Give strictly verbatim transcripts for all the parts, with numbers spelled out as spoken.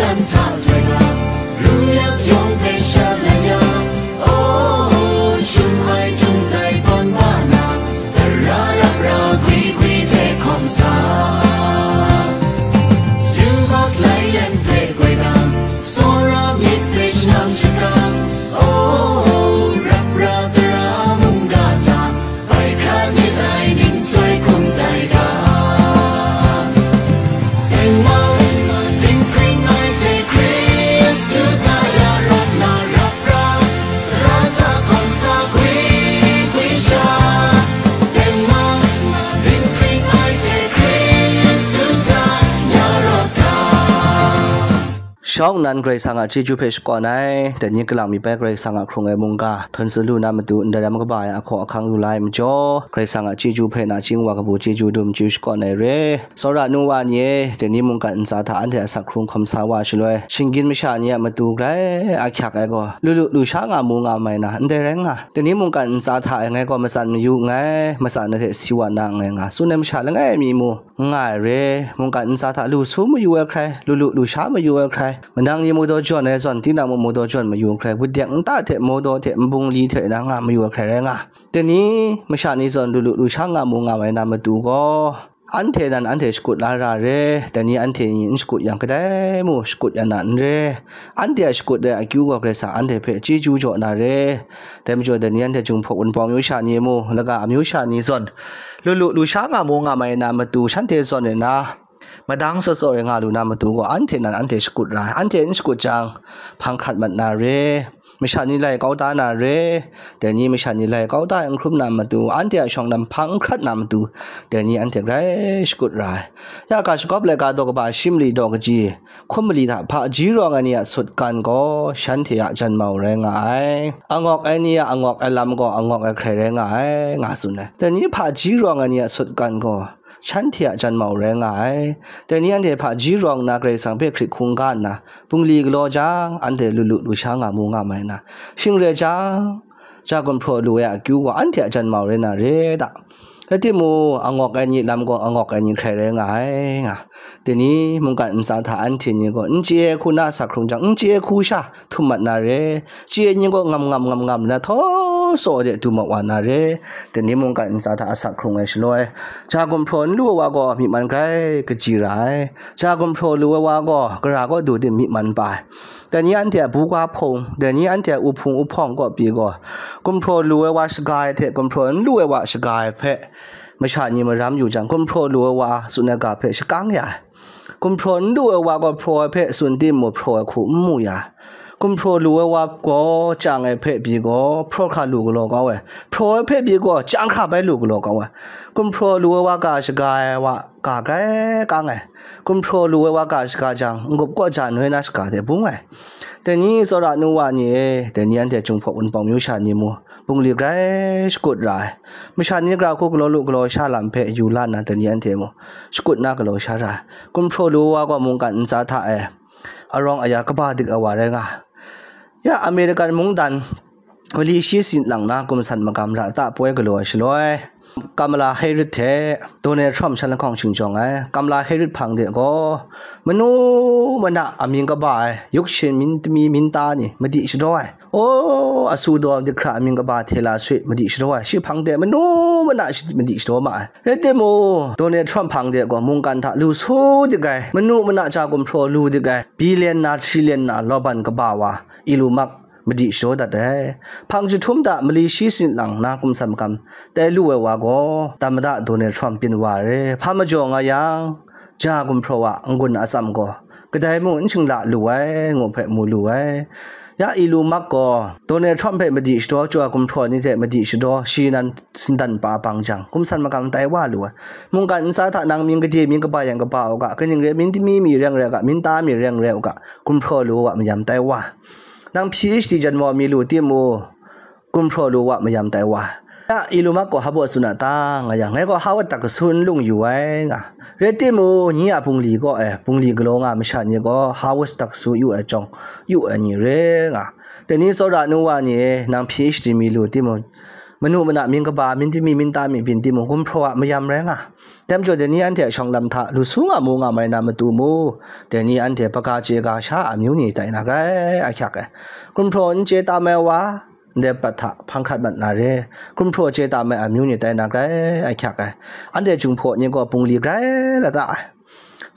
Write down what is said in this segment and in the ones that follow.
Nta hte na, ru yak yawng hpe shalai ya, o, shum ai jung dai tawn ba na, tara rap ra gwi gwi hte hkawm sa. Yubak lai len hpe goi na, tsawra myit hpe shanang shakang, o, rap ra tara mungga hta, bai hkra ni dai ning chyoi hkum dai ga. Tengman, dinghpring ai hte Hkristu hta ya rawt na rap ra, tara hta hkawm sa gwi gwi sha. Tengman, dinghpring ai hte Hkristu hta ya rawt ga. Shawng nnan Karai Kasang a chyeju hpe shakawn ai, dai ni kalang mi bai Karai Kasang a hkrung ai mungga, htawn tsun lu na matu, ndai ram kaba ai ahkaw ahkang lu la ai majaw, Karai Kasang a chyeju hpe nachying wa kabu chyeju dum chyeju shakawn ai re. Tsawra nu wa ni e, dai ni mungkan ntsa hta anhte asak hkrung hkawm sa wa shaloi, shinggyim masha ni a matu grai ahkyak ai gaw, lu lu lu sha nga mu nga mai na, ndai rai nga, dai ni mungkan ntsa hta e ngai gaw matsan mayu nngai, matsan na hte si wa na nngai nga, tsun ai masha langai mi mu, nga ai re, mungkan ntsa hta lu su mayu ai hkrai, lu lu lu sha mayu ai hkrai, manang ni maudaw jawn ai zawn, tinang mung maudaw jawn mayu ai hkrai, budek nta hte maudaw hte nbung li hte na nga mayu ai hkrai rai nga. Dai ni masha ni zawn lu lu lu sha nga mu nga ai na matu gaw, anhte nan anhte shakut la ra re, dai ni anhte ni n shakut yang kadai mu shakut ya na n re, anhte a shakut ai akyu gaw Karai Kasang anhte hpe chyeju jaw na re, dai majaw dai ni anhte Jinghpaw Wunpawng amyu sha ni mu, laga amyu sha ni zawn, lu lu lu sha nga mu nga mai na matu shanhte zawn e na, madang tsaw tsaw e nga lu na matu gaw, anhte nan anhte shakut ra ai, anhte n shakut jang, hpang hkrat mat na re, masha ni lai kau da na re, dai ni masha ni lai kau da ai n hkrum na matu, anhte a shawng lam hpang n hkrat na matu, dai ni anhte grai shakut ra ai. Ya ga shagawp laika daw kaba shi mali daw kaji, hkum mali hta hpaji rawng ai ni a sutgan gaw shanhte a janmau rai nga ai. Angawk ai ni a angawk ai lam gaw angawk ai hkrai rai nga ai, nga tsun ai. Dai ni hpaji rawng ai ni a sutgan gaw shanhte a janmau rai nga ai. Dai ni anhte hpaji rawng nna Karai Kasang hpe hkrit hkungga nna, bungli galaw jang, anhte lu lu lu sha nga mu nga mai na, shing rai jang, ja gumhpraw lu ai akyu gaw anhte a janmau rai na re ta? Rai timung, angawk ai ni lam gaw angawk ai ni hkrai rai nga ai, nga. Dai ni mungkan ntsa hta anhte ni gaw n chye ai hku na asak hkrung jang, n chye ai hku sha htum mat na re, chye ai ni gaw ngam ngam ngam ngam na htaw tsaw de du mat wa na re, dai ni mungkan ntsa hta asak hkrung ai shaloi, ja gumhpraw n lu ai wa gaw myi man grai kaji ra ai, ja gumhpraw lu ai wa gaw gara kaw du tim myi man pa ai. Dai ni anhte a buga hpung, dai ni anhte a uhpung uhpawng kaw pyi gaw, gumhpraw lu ai wa shaga ai hte gumhpraw n lu ai wa shaga ai hpe masha ni maram yu jang, gumhpraw lu ai wa tsun ai ga hpe shakang ya ai. Gumhpraw n lu ai wa gaw hpraw ai hpe tsun timung, hpraw ai hku n mu ya ai. Gumhpraw lu ai wa gaw chyang ai hpe pyi gaw, hpraw hkra lu galaw kau ai. Hpraw ai hpe pyi gaw, chyang hkra bai lu galaw kau ai. Gumhpraw lu ai wa ga shaga ai wa ga grai kang ai. Gumhpraw lu ai wa ga shaga jang, n-gup kaw ja noi na shaga de bung ai. Dai ni tsawra nu wa ni e, dai ni anhte Jinghpaw Wunpawng amyu sha ni mu, bungli grai shakut ra ai. Masha ni gara hku galaw lu galaw sha lam hpe yu la nna, dai ni anhte mung shakut na galaw sha ra ai. Gumhpraw lu wa gaw mungkan ntsa hta e arawng aya kaba dik ai wa rai nga. Ya American mungdan mali shi sin lang na kumsan magam ra ta poi galaw ai shaloi, Kamala Harris hte Donald Trump shan lahkawng shingjawng ai. Kamala Harris hpang de gaw manu mana amying kaba ai, yuk shin myit mi myit ta ni madi shadaw ai. O, asu daw dihkra amying kaba hte la sui madi shadaw ai, shi hpang de manu mana shi madi shadaw ma ai. Rai timung, Donald Trump hpang de gaw mungkan hta lu su dik ai, manu mana ja gumhpraw lu dik ai, billion na, trillion na, lawban kaba wa, Elon Musk madi shadaw dat ai. Hpang jahtum hta mali shi sin lang na kumsan magam tai lu ai wa gaw, tamada Donald Trump byin wa ai. Hpa majaw nga yang, ja gumhpraw a n-gun atsam gaw, kadai mung n shingla lu ai, ngu hpe mu lu ai. Ya Elon Musk gaw, Donald Trump hpe madi shadaw, ja gumhpraw ni hte madi shadaw, shi nan sindan pa bang jang, kumsan magam tai wa lu ai. Mungkan ntsa hta nang mying gade mying kaba yang kaba u ga, kaning re myit mi mi reng rai u ga, myit ta mi reng rai u ga, gumhpraw lu wa mayam tai wa. Nang PhD janmaw mi lu timung, gumhpraw lu wa mayam tai wa. Ya Elon Musk gaw hpa baw tsun a ta nga yang, ngai gaw Harvard tak kasu n lung yu ai nga. Rai timung, nye a bungli gaw e, bungli galaw nga masha ni gaw Harvard tak kasu yu ai jawng, yu ai ni re nga. Dai ni tsawra nu wa ni e, nang PhD mi lu timung, manu mana mying kaba, myit mi, myit ta mi byin timung, gumhpraw a mayam rai nga. Dai majaw, dai ni anhte a shawng lam hta lu su nga mu nga mai na matu mu, dai ni anhte hpaga chye ga sha a amyu ni tai na grai ahkyak ai. Gumhpraw n chye tam ai wa, ndai prat hta hpang hkrat mat na re. Gumhpraw chye tam ai amyu ni tai na grai ahkyak ai. Anhte Jinghpaw ni gaw bungli grai lata ai.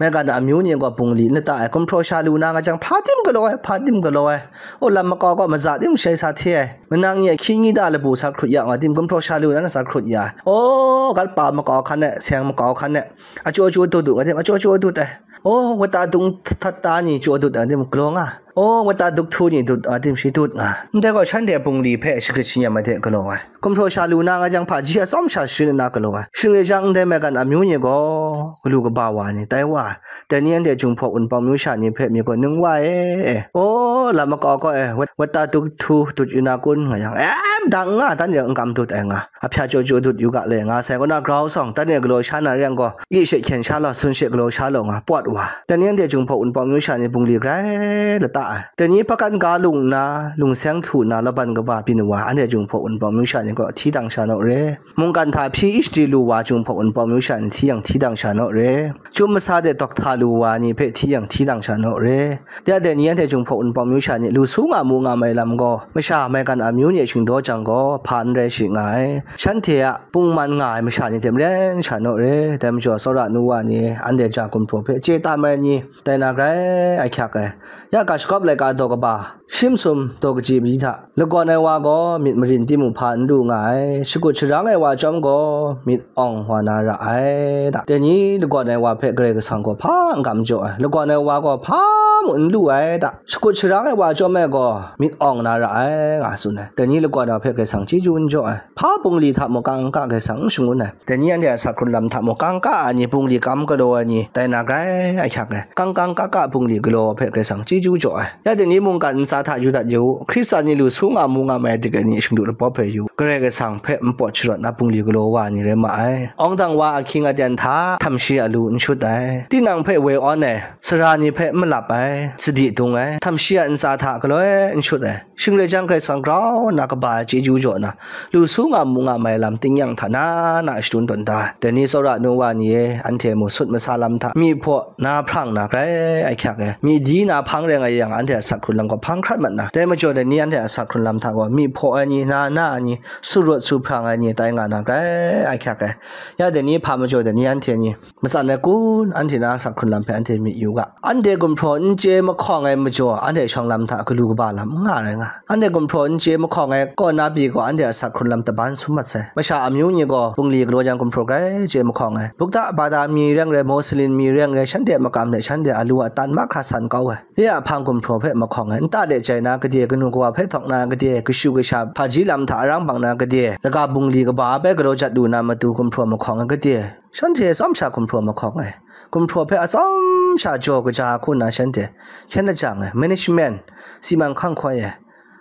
Maigan a amyu ni gaw bungli n lata ai. Gumhpraw sha lu na nga jang, hpa tim galaw ai, hpa tim galaw ai. O, lam makau gaw maza tim shai sa hte ai. Manang ni a hkying da labu sa hkrut ya nga tim, gumhpraw sha lu na sa hkrut ya ai. O, gat pa makau hkan e, seng makau hkan e, a chyaw chyaw dut u nga tim, a chyaw chyaw dut ai. O, wata dung htat ta ni chyaw dut ai tim, galaw nga. O, wata duk htu ni dut ai tim, shi dut nga. Ndai gaw shanhte bungli hpe shagrit shanyam ai hte galaw ai. Gumhpraw sha lu na nga jang, hpaji atsawm sha sharin nna galaw ai. Shing rai jang, ndai maigan amyu ni gaw galu kaba wa ni tai wa ai. Dai ni anhte Jinghpaw Wunpawng myu sha ni hpe mi gaw ning wa e. O, lam makau gaw e, wat, wata duk htu dut yu na kun nga yang, em, dang nga, dan yang n kam dut ai nga. Ahpya chyaw chyaw dut yu ga le nga sai, kaw na grau sawng, dan e galaw sha na re yang gaw, gyi she hkyen sha law, sun she galaw sha law nga, pawt wa. Dai ni anhte Jinghpaw Wunpawng myu sha ni bungli grai lata ai. Dai ni hpakan ga lung nna, lungseng htu nna, laban kaba byin wa, anhte Jinghpaw Wunpawng myu sha ni gaw hti dang sha naw re. Mungkan hta hpyi ishti lu wa, Jinghpaw Wunpawng myu sha ni hti yang hti dang sha naw re. Chyum masa de dawk hta lu wa ni hpe hti yang hti dang sha naw re. Ya dai ni anhte Jinghpaw Wunpawng myu sha ni lu su nga mu nga mai lam gaw, masha maigan amyu ni shingdaw jang gaw, hpa n rai shi nga ai. Shanhte a pungman nga ai masha ni hte maren sha naw re. Dai majaw, tsawra nu wa ni, anhte ja gumhpraw hpe chye tam ai ni, tai na grai ahkyak ai. Ya ga shagawp laika daw kaba, shim sum daw kaji mali hta, lagawn ai wa gaw myit marin timung hpa n lu nga ai, shakut sharang ai wa chyawm gaw myit awng wa na ra ai da. Dai ni lagawn ai wa hpe Karai Kasang gaw hpa n kam jaw ai, lagawn ai wa gaw hpa mung n lu ai da, shakut sharang ai wa chyawm e gaw myit awng na ra ai, nga tsun ai. Dai ni lagawn ai wa hpe Karai Kasang chyeju n jaw ai. Hpa bungli hta mung kangka Karai Kasang n shangun ai. Dai ni anhte a sak hkrun lam hta mung kangka ai ni, bungli kam galaw ai ni, tai na grai ahkyak ai. Kangka kangka bungli galaw hpe Karai Kasang chyeju jaw ai. Ya dai ni mungkan ntsa hta yu dat yu u, Hkristan ni lu su nga mu nga mai ai dik ai ni shingdu labawp hpe yu u, Karai Kasang hpe npawt sharawt na bungli galaw wa ai ni rai ma ai. Awng dang wa ahkying aten hta htam shi a lu n shut ai, tinang hpe woi awn ai, sara ni hpe n malap ai, sadi dung ai, htam shi a ntsa hta galoi n shut ai, shing rai jang Karai Kasang grau nna kaba ai chyeju jaw na, lu su nga mu nga mai lam tingnyang hta na na shadun tawn da ai. Dai ni tsawra nu wa ni e, anhte mung sut masa lam hta myi hpaw na hprang na grai ahkyak ai, myi di na hpang rai nga yang, anhte a sak hkrun lam gaw hpang hkrat mat na, dai majaw dai ni anhte a sak hkrun lam hta gaw myi hpaw ai ni, na na ai ni, su rawt su hprang ai ni tai nga na grai ahkyak ai. Ya dai ni hpa majaw dai ni anhte ni matsan ai kun, anhte na a sak hkrun lam hpe anhte myit yu ga. Anhte gumhpraw n chye mahkawng ai majaw, anhte shawng lam hta galu kaba lam n nga rai nga. Anhte gumhpraw n chye mahkawng ai kaw na pyi gaw, anhte a sak hkrun lam taban sum mat sai. Masha amyu ni gaw bungli galaw jang gumhpraw grai chye mahkawng ai. Buddha bada mi reng rai, Moslem mi reng rai, shanhte makam hte shanhte a lu a tan mahkra san kau ai. Dai a hpang gumhpraw hpe mahkawng ai. Nta de jai na gade, kanu kawa hpe htawk na gade, kashu kasha hpaji lam hta arang bang na gade, laga bungli kaba bai galaw jat lu na matu gumhpraw mahkawng ai gade, shanhte tsawm sha gumhpraw mahkawng ai. Gumhpraw hpe atsawm sha jaw kaja hku nna shanhte hkyen lajang ai, management, si man hkang hkoi ai.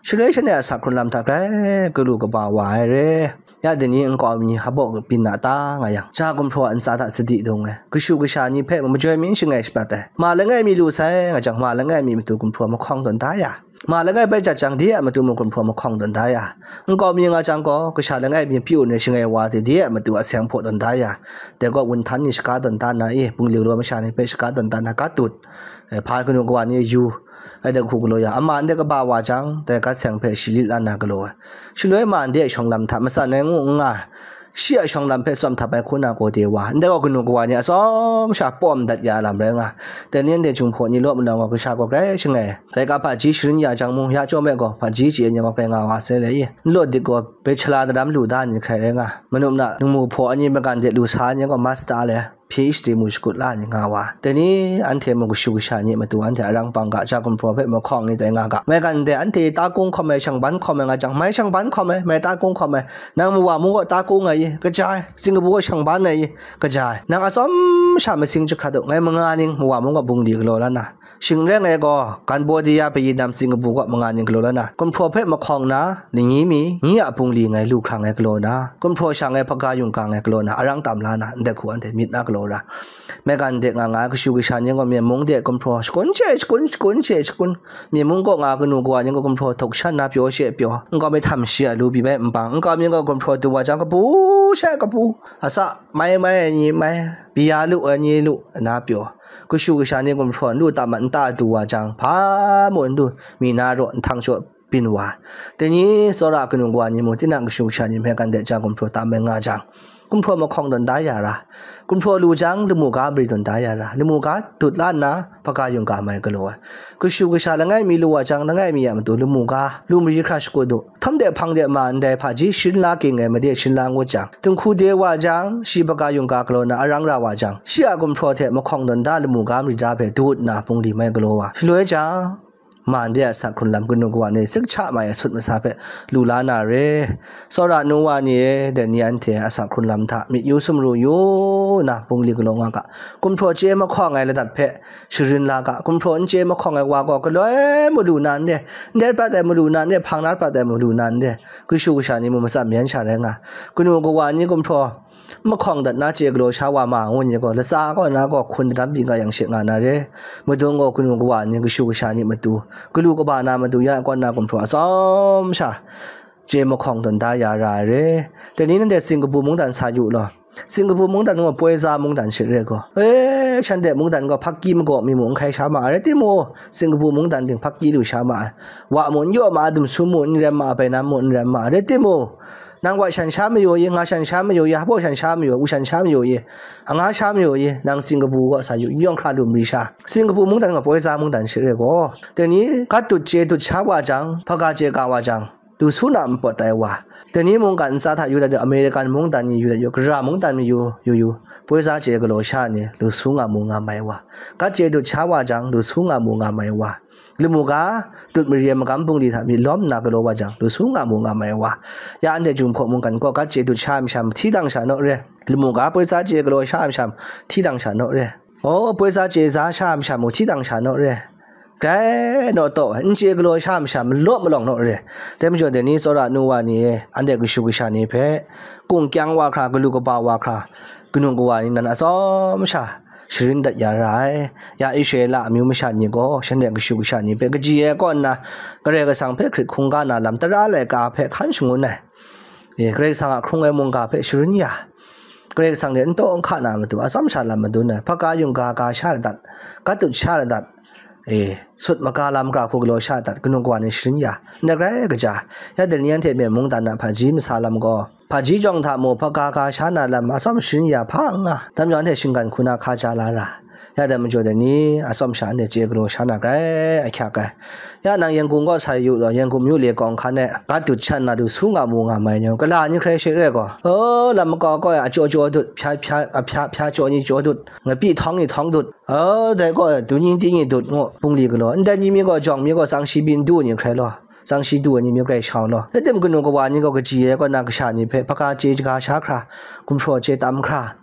Shaloi shanhte a sak hkrun lam hta grai galu kaba wa ai re. Ya dai ni nkau mi hpaw byin na ta nga yang, ja gumhpraw a ntsa hta sadi dung ai, kashu kasha ni hpe majoi mi n shangai shabat ai. Ma langai mi lu sai nga jang, ma langai mi matu gumhpraw mahkawng tawn da ya. Ma langai bai jat jang, de a matu mung gumhpraw mahkawng tawn da ya. Nkau mi nga jang gaw, kasha langai mi pyi-un ai shangai wa hte de a matu a seng hpaw tawn da ya. Dai gaw wunhtan ni shaga tawn da na i, bungli galaw masha ni hpe shaga tawn da na, gat dut, eh, hpa kanu kawa ni yu, ai dai hku galaw ya. Ama ndai kaba wa jang, dai gat seng hpe shalit la na galaw ai. Shaloi ma ndai shawng lam hta matsan ai ngu n nga, shi a shawng lam hpe tsawm htap ai hku na gaw de wa, ndai gaw kanu kawa ni atsawm sha pawm dat ya ai lam rai nga. Dai ni anhte Jinghpaw ni law manang gaw, kasha gaw grai shangai, laika hpaji sharin ya jang mung, ya chyawm e gaw, hpaji chye ai ni gaw grai nga wa sai le i, n law dik gaw, bai shala daram lu da ai ni hkrai rai nga. Manu mana ningmu hpaw ai ni, magan de lu sa ai ni gaw, masta le, P H D mu shakut la ai ni nga wa. Dai ni anhte mung kashu kasha ni matu anhte arang bang ga, ja gumhpraw hpe mahkawng ni tai nga ga. Maigan de anhte ta kung hkawm ai, shangban hkawm ai nga jang, mai shangban hkawm ai, mai ta kung hkawm ai, nang mawa mung gaw ta kung ai i, kaja ai, Singapore gaw shangban ai i, kaja ai. Nang atsawm sha masing jahkrat u, ngai manga ning mawa mung gaw bungli galaw la na. Shing n rai ngai gaw, Cambodia, Vietnam, Singapore gaw manga ning galaw la na. Gumhpraw hpe mahkawng na, ningyi mi, nyi a bungli ngai lu hkrang ai galaw na, gumhpraw sha ngai hpaga yungga ngai galaw na, arang tam la na, ndai hku anhte myit na galaw. Ra, maigan de nga nga ai kashu kasha ni gaw, myen mung de gumhpraw shakun she shakun, shakun she shakun, myen mung kaw nga kanu kawa ni gaw gumhpraw htauk shan na pyaw she pyaw, nkau mi htam shi a lu bi bai npang, nkau mi gaw gumhpraw du wa jang, kapu she kapu, atsa mai mai ai ni mai, bi ya lu ai ni lu, na pyaw, kashu kasha ni gumhpraw n lu ta mat nta du wa jang, hpa mu n du, mi na raw nhtang shaw byin wa. Dai ni tsawra kanu kawa ni mung, tinang kashu kasha ni hpe kan de ja gumhpraw tam ai nga jang, gumhpraw mahkawng tawn da ya ra, gumhpraw lu jang, lamu ga mari tawn da ya ra, lamu ga dut la nna, hpaga yungga mai galaw ai. Kashu kasha langai mi lu wa jang, langai mi a matu lamu ga, lu mari hkra shakut u, htam de hpang de ma ndai hpaji sharin la ging ai made sharin la ngut jang, dinghku de wa jang, shi hpaga yungga galaw na arang ra wa jang, shi a gumhpraw hte mahkawng tawn da lamu ga mari da hpe dut nna bungli mai galaw wa. Shaloi jang, man de a asak hkrun lam kanu kawa ni sik cha mai asut masa hpe lu la na re. Tsawra nu wa ni e, dai ni anhte asak hkrun lam hta myit yu sumru yu na, bungli galaw nga ga, gumhpraw chye mahkawng ai ladat hpe sharin la ga, gumhpraw n chye mahkawng ai wa gaw galoi malu na n re, ndai prat ai malu na n re, hpang na prat ai malu na n re, kashu kasha ni mung matsam yan sha rai nga, kanu kawa ni gumhpraw mahkawng dat na chye galaw sha wa ma ngu ni gaw, latsa kaw na gaw hkun daram byin ga yang she nga na re. Madung gaw kanu kawa ni, kashu kasha ni matu, galu kaba na matu ya ai kaw na gumhpraw atsawm sha chye mahkawng tawn da ya ra ai re. Dai ni nanhte Singkapu mungdan sa yu law. Singkapu mungdan gaw poi za mungdan she re gaw, e, shanhte mungdan gaw hpakki magaw mi mung n hkai sha ma ai, rai timung, Singkapu mungdan ting hpakki lu sha ma ai. Wa mung n yaw ma ai, dumsu mung n rem ma ai, bainam mung n rem ma ai, rai timung, nang wa shan sha mayu i, nga shan sha mayu i, hpaw shan sha mayu, u shan sha mayu i, anga sha mayu i, nang Singkapu kaw sa yu, yawng hkra lu mari sha. Singkapu mungdan gaw poi za mungdan she re gaw, dai ni gat dut chye dut sha wa jang, hpaga chye ga wa jang, lu su na npawt tai wa. Dai ni mungkan ntsa hta yu dat yu, American mungdan ni yu dat yu, gara mungdan ni yu, yu yu, poi za chye galaw sha ni, lu su nga mu nga mai wa. Gat chye dut sha wa jang, lu su nga mu nga mai wa. Lamu ga, dut mari ai magam bungli hta myit lawm nna galaw wa jang, lu su nga mu nga mai wa. Ya anhte Jinghpaw mungkan gaw gat chye dut sha ai masham, hti dang sha naw re. Lamu ga, poi za chye galaw sha ai masham, hti dang sha naw re. O, poi za chye za sha ai masham mung, hti dang sha naw re. Grai naw taw, n chye galaw sha ai masham, malaw malawng naw re. Dai majaw, dai ni tsawra nu wa ni, anhte kashu kasha ni hpe, kung kyang wa hkra, galu kaba wa hkra, kanu kawa ni nan atsawm sha sharin dat ya ra ai. Ya Israela amyu masha ni gaw, shanhte kashu kasha ni hpe kaji ai kaw nna, Karai Kasang hpe hkrit hkungga na lam tara laika hpe hkan shangun ai. E, Karai Kasang a hkrung ai mungga hpe sharin ya, Karai Kasang hte n taw n hka na matu, atsawm sha lam madun ai, hpaga yungga ga sha ladat, gat dut sha ladat, e, sut maga lam gara hku galaw sha ladat, kanu kawa ni sharin ya, ndai grai kaja, ya dai ni anhte myen mungdan na hpaji masa lam gaw, hpaji jawng hta mu, hpaga ga sha na lam atsawm sharin ya hpa n nga, dam jau anhte shinggan hku na hka ja la ra. Ya dai majaw dai ni, atsawm sha anhte chye galaw sha na grai ahkyak ai. Ya nang Yangon kaw sa yu law, Yangon myu le kawng hkan e gat dut sha nna lu su nga mu nga mai ni, gala ni hkrai she re gaw, o, lam makau kaw e a chyaw chyaw dut, hpya hpya, a hpya hpya chyaw ni chyaw dut, ngapi htawng ni htawng dut, o, dai kaw e dun ni ti ni dut ngu, bungli galaw, ndai ni mi gaw, jawng mi gaw, tsang shi byin du ni hkrai law, tsang shi du ai ni mi grai shau law. Rai tim, kanu kawa ni gaw kaji ai kaw na kasha ni hpe hpaga chye ga sha hkra, gumhpraw chye tam hkra,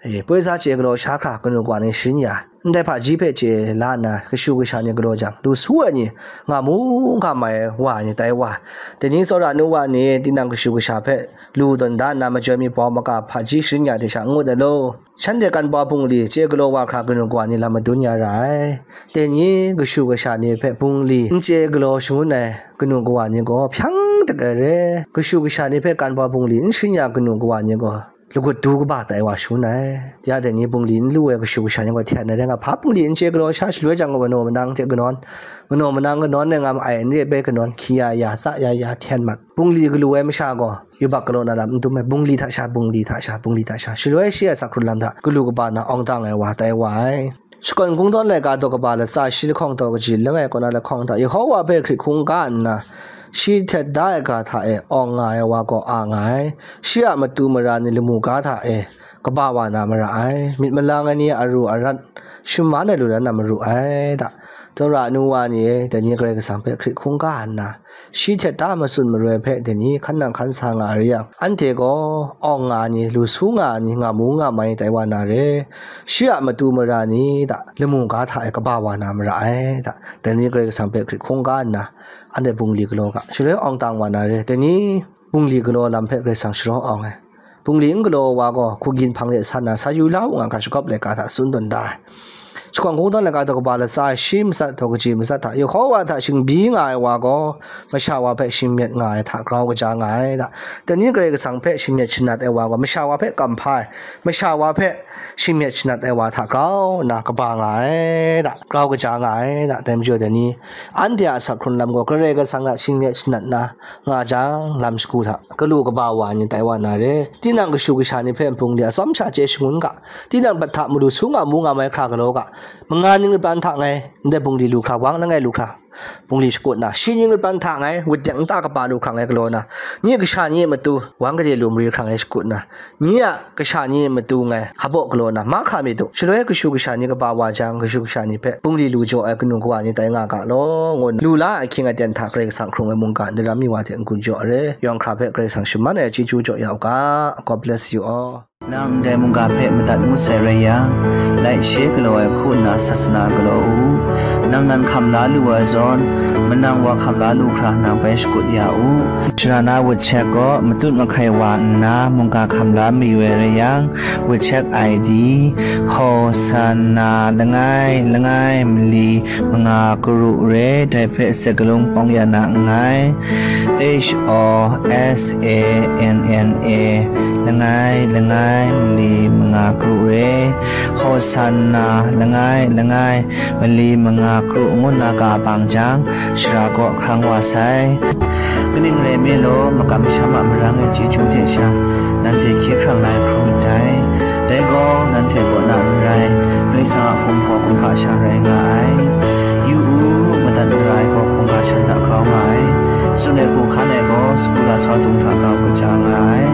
e, poi za chye galaw sha hkra, kanu kawa ni sharin ya, ndai hpaji hpe chye la nna, kashu kasha ni galaw jang, lu su ai ni, nga mu nga mai wa ni tai wa. Dai ni tsawra nu wa ni, tinang kashu kasha hpe lu tawn da nna, majoi mi bau maga hpaji sharin ya de sha n ngut ai law. Shanhte kan bau bungli chye galaw wa hkra, kanu kawa ni lam madun ya ra ai. Dai ni kashu kasha ni hpe bungli n chye galaw shangun ai kanu kawa ni gaw hpyang dak ai re. Kashu kasha ni hpe kan bau bungli n sharin ya kanu kawa ni gaw lagut du kaba tai wa shangun ai. Ya dai ni bungli n lu ai kashu kasha ni gaw hten ai rai nga, hpa bungli n chye galaw sha shaloi jang gaw, manaw manang hte kanawn, manaw manang kanawn ai nga ma ai, n re bai kanawn, hkyi ya ya, tsa ya ya, hten mat. Bungli galu ai masha gaw, yubak galaw na lam n dum ai, bungli hta sha, bungli hta sha, bungli hta sha, shaloi shi a asak hkrun lam hta galu kaba na awng dang ai wa tai wa ai. Shakawn Kungdawn laika daw kaba latsa shi lahkawng daw kaji langai kaw na lahkawng hta, Yehowa hpe hkrit hkungga nna, shi htet da ai ga hta e awng nga ai wa gaw a nga ai. Shi a matu mara ni lamu ga hta e kaba wa na mara ai. Myit malang ai ni a aru arat, shaman ai lu dan na maru ai da. Tsawra nu wa ni e, dai ni Karai Kasang hpe hkrit hkungga nna, shi htet da matsun maroi hpe dai ni hkan nang hkan sa nga ai re yang, anhte gaw awng nga ai ni, lu su nga ai ni, nga mu nga mai tai wa na re. Shi a matu mara ni da, lamu ga hta e kaba wa na mara ai da, dai ni Karai Kasang hpe hkrit hkungga nna, anhte bungli galaw ga, shaloi awng dang wa na re. Dai ni bungli galaw lam hpe Karai Kasang sharawng awng ai. bungli n galaw ai wa gaw, hku gin hpang de san na, sa yu la u nga hkra, shagawp laika hta tsun tawn da ai. Shakawn kungdawn laika daw kaba latsa ai shi matsat, daw kaji matsat hta, Yehowa hta shingbyi nga ai wa gaw, masha wa hpe shingmyet nga ai hta grau kaja nga ai da. Dai ni Karai Kasang hpe shingmyet shanat ai wa gaw, masha wa hpe kamhpa ai, masha wa hpe shingmyet shanat ai wa hta grau nna kaba nga ai da, grau kaja nga ai da. Dai majaw dai ni, anhte a asak hkrung lam gaw Karai Kasang a shingmyet shanat na nga jang, lam shagu hta galu kaba wa ai ni tai wa na re. Tinang kashu kasha ni hpe bungli atsawm sha chye shangun ga, tinang bat hta madu su nga mu nga mai hkra galaw ga, manga ning lapran hta ngai, ndai bungli lu hkra, wang langai lu hkra, bungli shakut na, shi ning lapran hta ngai, wut dek nta kaba lu hkra ngai galaw na, nye kasha ni a matu, wang gade lu mari hkra ngai shakut na, nye a kasha ni a matu ngai, hpabaw galaw na, mahkra myit u. Shaloi kashu kasha ni kaba wa jang, kashu kasha ni hpe bungli lu jaw ai kanu kawa ni tai nga ga law, ngu nna lu la ai ahkying aten hta Karai Kasang hkrung ai mungga daram mi wa hte n-gun jaw ai re. Yawng hkra hpe Karai Kasang shaman ai chyeju jaw ya u ga. God bless you all. Nang ndai mungga hpe madat ngut sai rai yang, laishe galaw ai hku nna sasana galaw u. Nang nan hkam la lu ai zawn, manang wa hkam la lu hkra nang bai shakut ya u. Shara na wut chek gaw matut mahkai wa nna mungga hkam la mayu ai rai yang, wut chek I D, Hosanna langai langai mali manga karu re, dai hpe sagalung pawng ya na nngai. H O S A N N A langai langai mali manga karu re, Hosanna langai langai mali manga karu ngu nna ga bang jang, shara kaw hkrang wa sai. Kaning rai nme law, makam masham a marang e chyeju hte sha, nanhte hkye hkrang na ai hkrum ndai. Dai gaw, nanhte kaw na n rai, Karai Kasang a hpung gaw hkungga sha rai nga ai. Yu u, madat mara ai gaw hkungga shan hta grau nga ai. Tsun ai hku hkan ai gaw, sagu lasau dung hta grau kaja nga ai.